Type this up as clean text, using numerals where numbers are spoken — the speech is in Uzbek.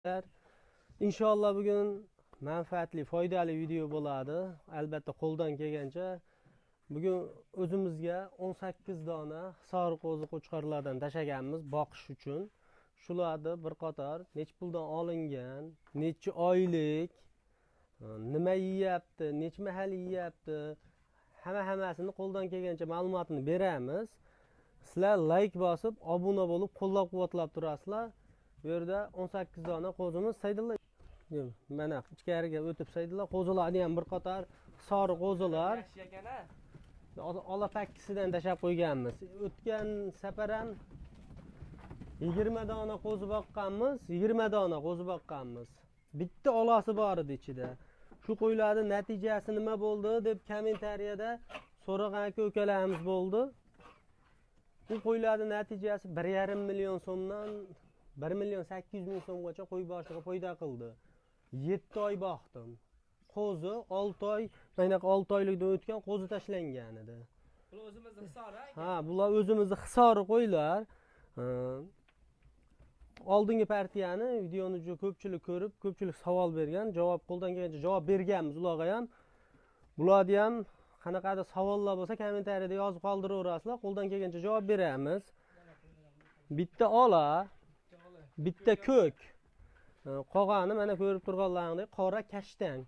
Inshaalloh bugun manfaatli, foydali video bo'ladi. Albatta qo'ldan kelgancha bugun o'zimizga 18 dona Hisor qo'zi qo'chqorlardan tashaganmiz boqish uchun. Shularni bir qator necha puldan olingan, necha oylik, nima yeyapti, necha mahal yeyapti, hammasini qo'ldan kelgancha ma'lumotini beramiz. Sizlar like bosib, obuna bo'lib, qo'llab-quvvatlab turasizlar. Bu yerda 18 dona qo'zimiz Saydulla, mana ichkariga o'tib Saydulla qo'zilarni ham bir qator sori qo'zilar. Yaxshi ekan a. Ola pakkisidan tashlab qo'yganmiz. O'tgan safar ham 20 dona qo'zi boqqanmiz, 20 dona qo'zi boqqanmiz. Bitta olasi bor edi ichida. Shu qo'ylarning natijasi nima bo'ldi deb kommentariyada so'ragan aka ukalarimiz bo'ldi. Bu qo'ylarning natijasi 1,5 million so'mdan 1 million 800 ming so'mgacha qo'y boshiga foyda qildi. 7 oy boqdim. Qo'zi 6 oy, mana 6 oylikdan o'tgan qo'zi tashlangan edi. Bular o'zimizni Hisor a. Ha, bular o'zimizni Hisori qo'ylar. Oldingi partiyani videoni juda ko'pchilik ko'rib, ko'pchilik savol bergan, javob qo'ldan kelgancha javob berganmiz ularga ham. Bularni ham qanaqadir savollar bo'lsa kommentariyada yozib qoldiraverasizlar, qo'ldan kelgancha javob beramiz. Bitta ola, bitta ko'k. Qolgani mana ko'rib turganlaringdek qora kashtan.